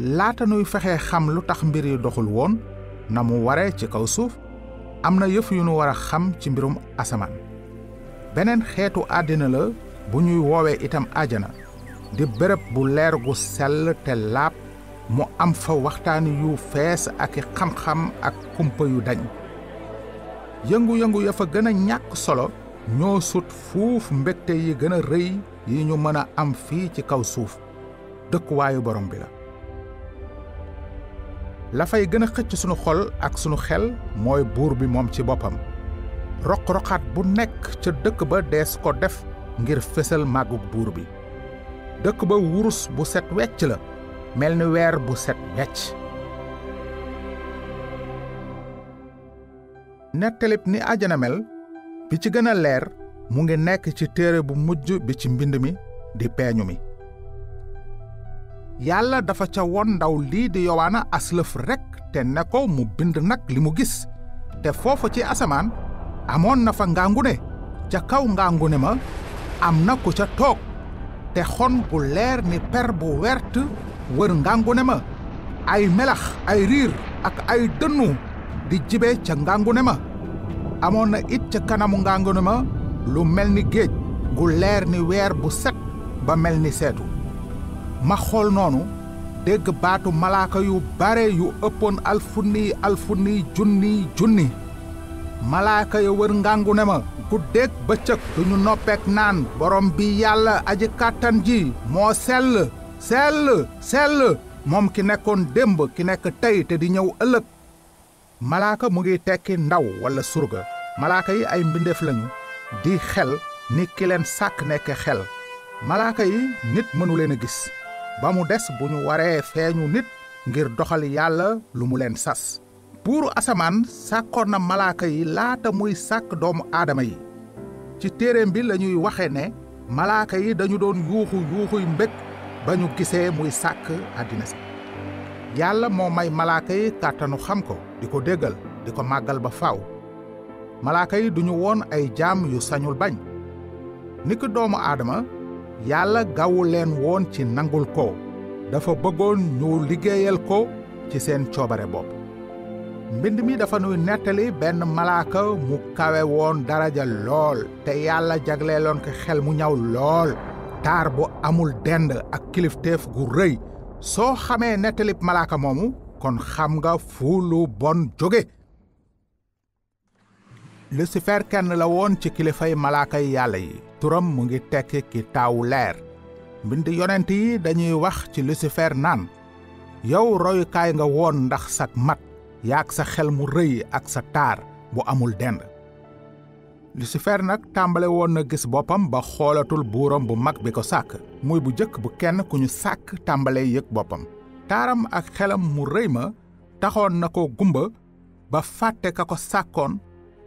laata nuy fexe xam lu tax mbir yi doxul woon na mu ware ci kaw suuf am na yëf yu nu war a xam ci mbirum asamaan beneen xeetu àddina la bu ñuy woowee itam àjjana di bërëb bu leer gu sell te laab mu am fa waxtaan yu fees ak xam-xam ak kumpa yu dañ yëngu-yëngu ya fa gën a ñàkk solo ñoo sut fuuf mbégte yi gën a rëy yi ñu mën a am fii ci kaw suuf dëkkuwaayu borom bi la fay gën a xëcc sunu xol ak sunu xel mooy buur bi moom ci boppam roq-roqaat bu nekk ca dëkk ba dees ko def ngir fésal màggug buur bi dëkk ba wurus bu set wecc la mel ni weer bu set wecc nettalib ni àjjana mel bi ci gën a leer mu ngi nekk ci téere bu mujj bi ci mbind mi di peeñu mi yàlla dafa ca won ndaw lii di yowaana aslëf rekk te ne ko mu bind nag li mu gis te foofu ci asamaan amoon na fa ngàngune ca kaw ngàngune ma am na ku ca toog te xon bu leer ni per bu wert wër ngàngune ma ay melax ay riir ak ay dënnu di jibe ca ngàngune ma amoon na it ca kanamu ngàngune ma lu mel ni géej gu leer ni weer bu set ba mel ni seetu ma xool noonu dégg baatu malaaka yu bare yu ëppoon alfunni junni malaaka ya wër ngàngune ma guddeeg bëccëg duñu noppeek naan borom bi yàlla aji kàttan ji moo sell moom ki nekkoon démb ki nekk tey te di ñëw ëllëg malaaka mu ngi tekki ndaw walla surga malaaka yi ay mbindeef lañu di xel ni ki leen sàkk nekk xel malaaka yi nit mënu leen a gis ba mu des bu ñu waree feeñu nit ngir doxal yàlla lu mu leen sas buuru asamaan sàkkoon na malaaka yi laata muy sàkk doomu aadama yi ci téereem bi lañuy waxe ne malaaka yi dañu doon yuuxuy mbég ba ñu gisee muy sàkk àddina si yàlla moo may malaaka yi kàttanu xam ko di ko déggal di ko màggal ba faaw malaaka yi duñu woon ay jaam yu sañul bañ niki doomu aadama yàlla gawu leen woon ci nangul ko dafa bëggoon ñu liggéeyal ko ci seen coobare bopp mbind mi dafa nuy nettali benn malaaka mu kawe woon daraja lool te yàlla jagleeloon ko xel mu ñaw lool taar bu amul dend ak kilifteef gu rëy soo xamee nettalib malaaka moomu kon xam nga fu lu bon jóge Lucifer kenn la woon ci kilifay malaaka yi yàlla yi turam mu ngi tekki ki taawu leer mbind yonent yi dañuy wax ci Lucifer naan yow royukaay nga woon ndax sak mat yaak sa xel mu rëy ak sa taar bu amul dend Lucifer nag tàmbale woon na gis boppam ba xoolatul buuram bu mag bi ko sàkk muy bu jëkk bu kenn ku ñu sàkk tàmbale yëg boppam taaram ak xelam mu rëy ma taxoon na ko gumba ba fàtte ka ko sàkkoon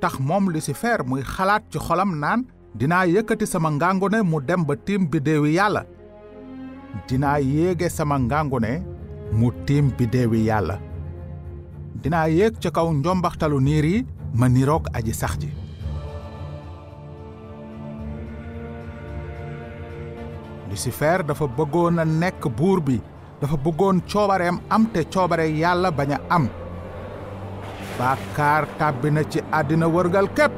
tax moom Lucifer muy xalaat ci xolam naan dinaa yëkkati sama ngàngune mu dem ba tiim biddeewi yàlla dinaa yéege sama ngàngune mu tiim biddeewi yàlla dinaa yéeg ca kaw njombaxtalu niir yi ma niroog aji sax ji Lucifer dafa bëggoon a nekk buur bi dafa bëggoon coobareem am te coobare yàlla bañ a am bàkkaar tàbbi na ci àddina wërgal képp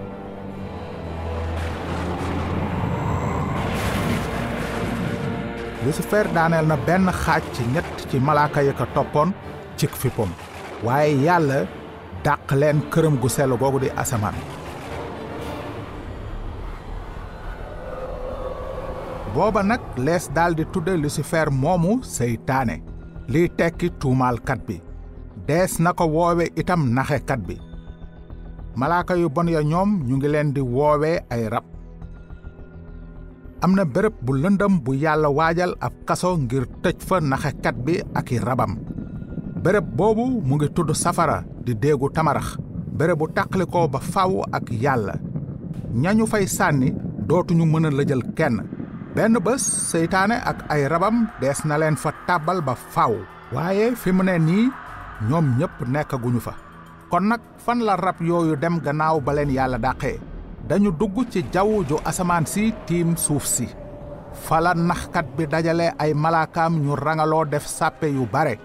Lucifer daaneel na benn xaaj ci ñett ci malaaka yi ko toppoon cig fippam waaye yàlla dàq leen këram gu sell googu di asamaan booba nag lees daldi tudde Lucifer moomu seytaane liy tekki tuumaalkat bi dees na ko woowe itam naxekat bi malaaka yu bon ya ñoom ñu ngi leen di woowe ay rab am na béréb bu lëndëm bu yàlla waajal ab kaso ngir tëj fa naxekat bi ak i rabam béréb boobu mu ngi tudd safara di déegu tamarax béréb bu tàqalikoo ba faw ak yàlla ñañu fay sànni dootuñu mën a lëjal kenn benn bés seytaane ak ay rabam dees na leen fa tàbbal ba faw waaye fi mu ne nii ñoom ñépp nekkaguñu fa kon nag fan la rab yooyu dem gannaaw ba leen yàlla dàqee dañu dugg ci jaww ju asamaan si tiim suuf si fala naxkat bi dajale ay malaakaam ñu rangaloo def sàppe yu bare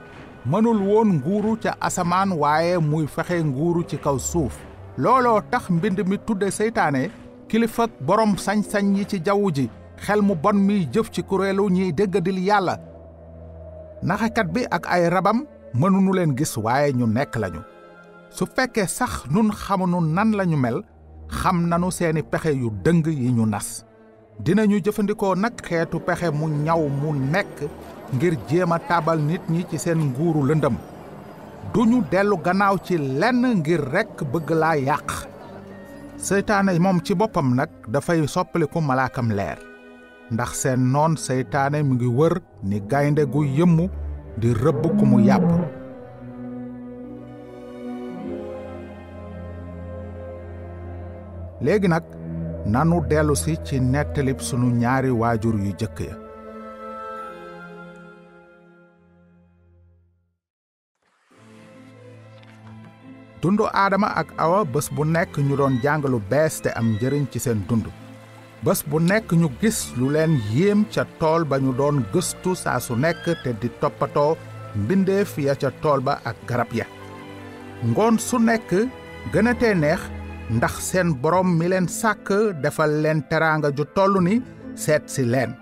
mënul woon nguuru ca asamaan waaye muy fexe nguuru ci kaw suuf looloo tax mbind mi tudde seytaane kilifa borom sañ-sañ yi ci jaww ji xel mu bon mi jëf ci kuréelu ñiy déggadil yàlla naxekat bi ak ay rabam mënunu leen gis waaye ñu nekk lañu su fekkee sax nun xamunu nan lañu mel xam nanu seeni pexe yu dëng yi ñu nas dinañu jëfandikoo nag xeetu pexe mu ñaw mu nekk ngir jéem a tabal nit ñi ci seen nguuru lëndëm duñu dellu gannaaw ci lenn ngir rekk bëgg laa yàq seytaane moom ci boppam nag dafay soppaliku malaakam leer ndax seen noon seytaane mi ngi wër ni gaynde gu yëmmu di rëbb ku mu yàpp léegi nag nanu dellu si ci nettalib sunu ñaari waajur yu jëkk ya dundu aadama ak awa bés bu nekk ñu doon jàng lu bees te am njëriñ ci seen dund bés bu nekk ñu gis lu leen yéem ca tool ba ñu doon gëstu saa su nekk te di toppatoo mbindeef ya ca tool ba ak garab ya ngoon su nekk gënatee neex ndax seen borom mi leen sàkk defal leen teraanga ju toll ni seet si leen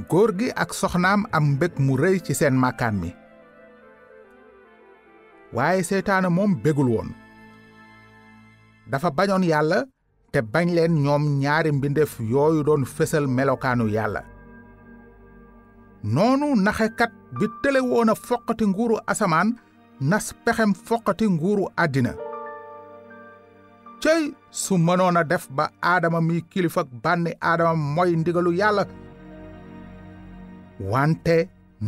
góor gi ak soxnaam am mbég mu rëy ci seen màkkaan mi waaye seytaane moom bégul woon dafa bañoon yàlla te bañ leen ñoom ñaari mbindeef yooyu doon fésal melokaanu yàlla noonu naxekat bi tële woon a foqati nguuru asamaan nas pexem foqati nguuru àddina cey su mënoon a def ba aadama mi kilifa bànni aadama mooy ndigalu yàlla wante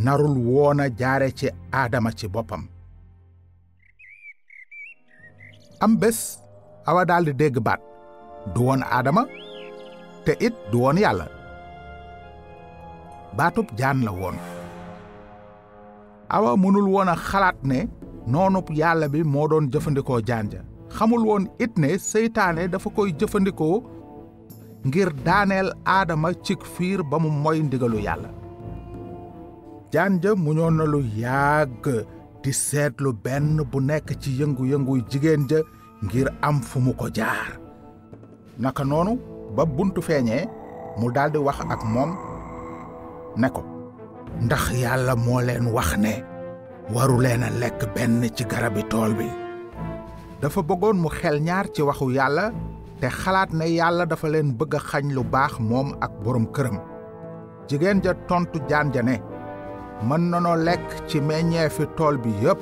narul woon a jaare ci aadama ci boppam am bés awa daldi dégg baat du woon aadama te it du woon yàlla baatub jaan la woon awa mënul woon a xalaat ne noonub yàlla bi moo doon jëfandikoo jaan ja xamul woon it ne seytaane dafa koy jëfandikoo ngir daaneel aadama cig fiir ba mu moy ndigalu yàlla jaan ja muñoon na lu yàgg di seetlu benn bu nekk ci yëngu-yënguy jigéen ja ngir am fu mu ko jaar naka noonu ba buntu feeñee mu daldi wax ak moom ne ko ndax yàlla moo leen wax ne waru leen a lekk benn ci garabi tool bi dafa bëggoon mu xel ñaar ci waxu yàlla te xalaat ne yàlla dafa leen bëgg a xañ lu baax moom ak borom këram jigéen ja tontu jaan ja ne mën nanoo lekk ci meññeefi tool bi yépp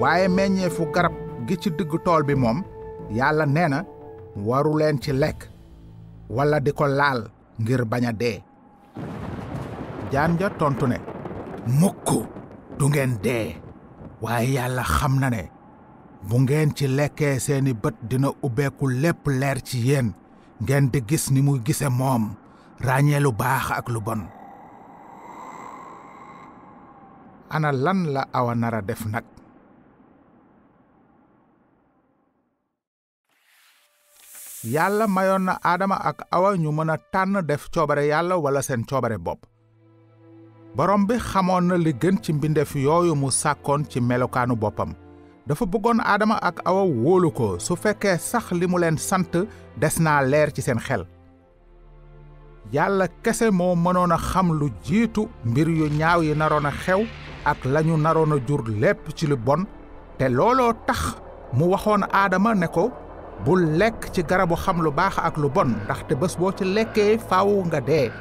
waaye meññeefu garab gi ci digg tool bi moom yàlla nee na waru leen ci lekk walla di ko laal ngir bañ a dee jaan ja tontu ne mukk du ngeen dee waaye yàlla xam na ne bu ngeen ci lekkee seeni bët dina ubbeeku lépp leer ci yéen ngeen di gis ni muy gise moom ràññee lu baax ak lu bon ana lan la awa nara def nag yàlla mayoon na aadama ak awa ñu mën a tànn def coobare yàlla wala seen coobare bopp borom bi xamoon na li gën ci mbindeef yooyu mu sàkkoon ci melokaanu boppam dafa bëggoon aadama ak awa wóolu ko su fekkee sax li mu leen sant des naa leer ci seen xel yàlla kese moo mënoon a xam lu jiitu mbir yu ñaaw yi naroon a xew ak lañu naroon a jur lépp ci lu bon te looloo tax mu waxoon aadama ne ko bul lekk ci garabu xam lu baax ak lu bon ndaxte bés boo ci lekkee faaw nga dee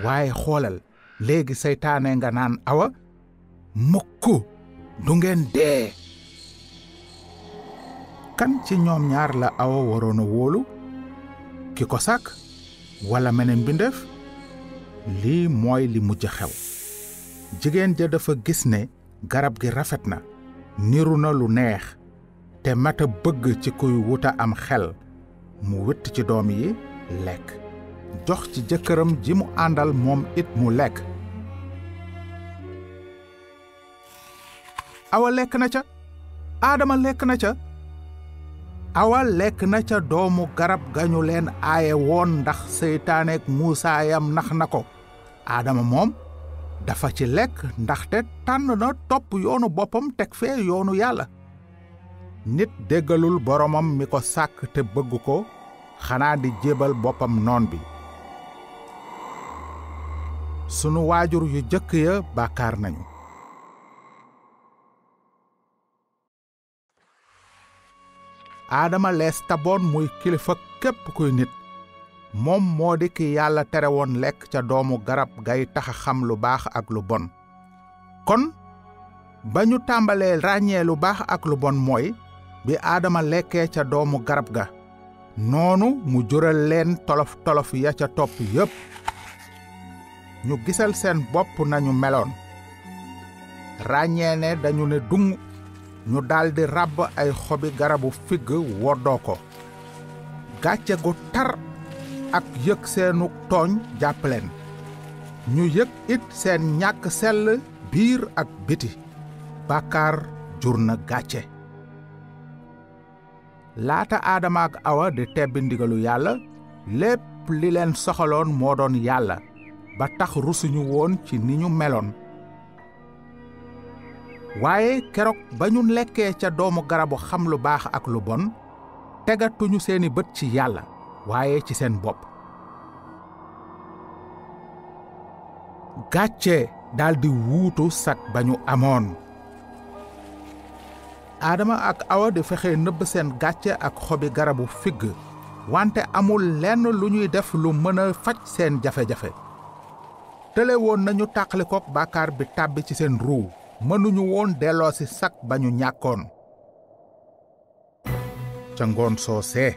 waaye xoolal léegi seytaane nga naan awa mukk du ngeen dee kan ci ñoom ñaar la awa waroon a wóolu ki ko sàkk wala meneen mbindeef lii mooy li mujj xew jigéen ja dafa gis ne garab gi rafet na niru na lu neex te mata bëgg ci kuy wuta am xel mu witt ci doom yi lekk jox ci jëkkëram ji mu àndal moom it mu lekk awa lekk na ca aadama lekk na ca awa lekk na ca doomu garab gañu leen aaye woon ndax seytaaneek muusaayam nax na ko aadama moom dafa ci lekk ndaxte tànn na topp yoonu boppam teg fee yoonu yàlla. nit déggalul boromam mi ko sàkk te bëgg ko xanaa di jébal boppam noon bi. sunu waajur yu jëkk ya bàkkaar nañu. aadama lees taboon muy kilifa képp kuy nit. moom moo di ki yàlla tere woon lekk ca doomu garab gay taxa xam lu baax ak lu bon. kon ba ñu tàmbalee ràññee lu baax ak lu bon mooy bi aadama lekkee ca doomu garab ga noonu mu jural leen tolof-tolof ya ca topp yépp. ñu gisal seen bopp nañu meloon. ràññee ne dañu ne dung ñu daldi ràbb ay xobi garabu figg woddoo ko. gàcce gu tar ak yëg seenu tooñ jàpp leen. ñu yëg it seen ñàkk sell biir ak biti. bàkkaar jur na gàcce. laata aadama ak awa di tebbi ndigalu yàlla lépp li leen soxaloon moo doon yàlla ba tax rusuñu woon ci ni ñu meloon. waaye keroog ba ñu lekkee ca doomu garabu xam lu baax ak lu bon tegatuñu seeni bët ci yàlla waaye ci seen bopp. gàcce daldi wuutu sag ba ñu amoon. aadama ak awa di fexe nëbb seen gàcce ak xobi garabu figg wante amul lenn lu ñuy def lu mën a faj seen jafe-jafe. tële woon nañu tàqalikook bàkkaar bi tàbbi ci seen ruu. mënuñu woon delloo si sag ba ñu ñàkkoon. ca ngoon soosee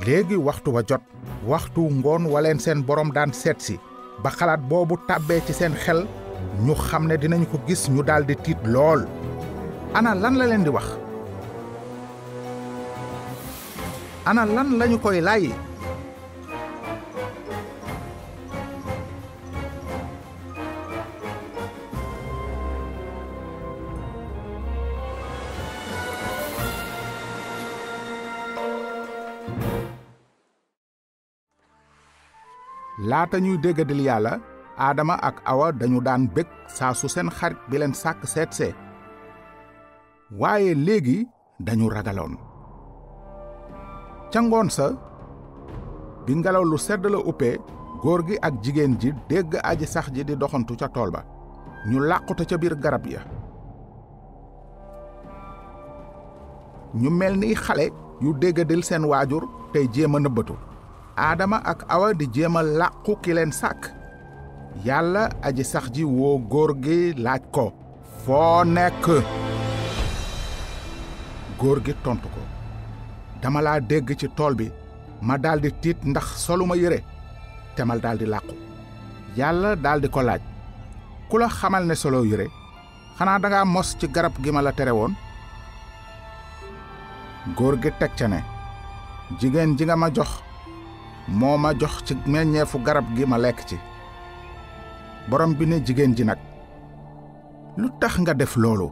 léegi waxtu wa jot. waxtu ngoon waleen seen borom daan seetsi ba xalaat boobu tàbbee ci seen xel ñu xam ne dinañ ko gis ñu daldi tiit lool. ana lan la leen di wax? ana lan lañu koy laaj? laata ñuy déggadil yàlla aadama ak awa dañu daan bég saa su seen xarit bi leen sàkk seetsee. waaye léegi dañu ragaloon. ca ngoon sa bi ngelaw lu sedd la uppee góor gi ak jigéen ji dégg aji sax ji di doxantu ca tool ba. ñu làqute ca biir garab ya. ñu mel ni xale yu déggadil seen waajur tey jéem a nëbbatu. aadama ak awa di jéem a làqu ki leen sàkk. yàlla aji sax ji woo góor gi laaj ko. foo nekk? góor gi tontu ko. dama laa dégg ci tool bi ma daldi tiit ndax soluma yére te mal daldi làqu. yàlla daldi ko laaj. ku la xamal ne solo yére? xanaa danga mos ci garab gi ma la tere woon? góor gi teg ca ne. jigéen ji nga ma jox moo ma jox ci meññeefu garab gi ma lekk ci. borom bi ne jigéen ji nag. lu tax nga def loolu?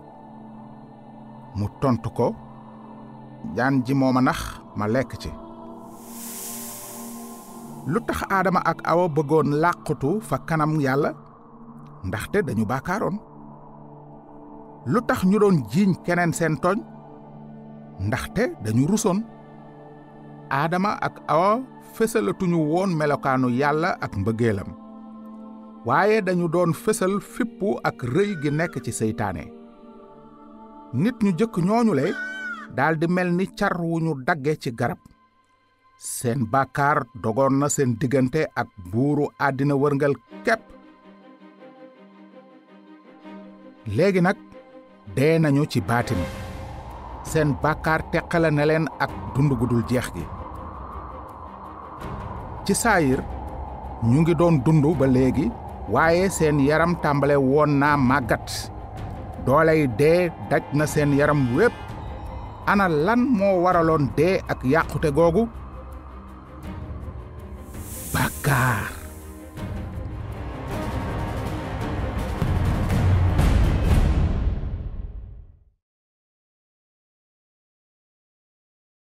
mu tontu ko. jaan ji moo ma nax ma lekk ci. lu tax aadama ak awa bëggoon làqutu fa kanam yàlla? ndaxte dañu baakaaroon. lu tax ñu doon jiiñ keneen seen tooñ? ndaxte dañu rusoon. aadama ak awa fësalatuñu woon melokaanu yàlla ak mbëggeelam. waaye dañu doon fësal fippu ak rëy gi nekk ci seytaane. nit ñu jëkk ñooñu le daldi mel ni car wu ñu dagge ci garab. seen bàkkaar dogoon na seen diggante ak buuru àddina wërngal képp. léegi nag dee nañu ci baatin. seen bàkkaar teqale na leen ak dund gu dul jeex gi. ci saayir ñu ngi doon dund ba léegi waaye seen yaram tàmbale woon naa màggat. dooley dee daj na seen yaram wépp. ana lan moo waraloon dee ak yàqute googu? bàkkaar.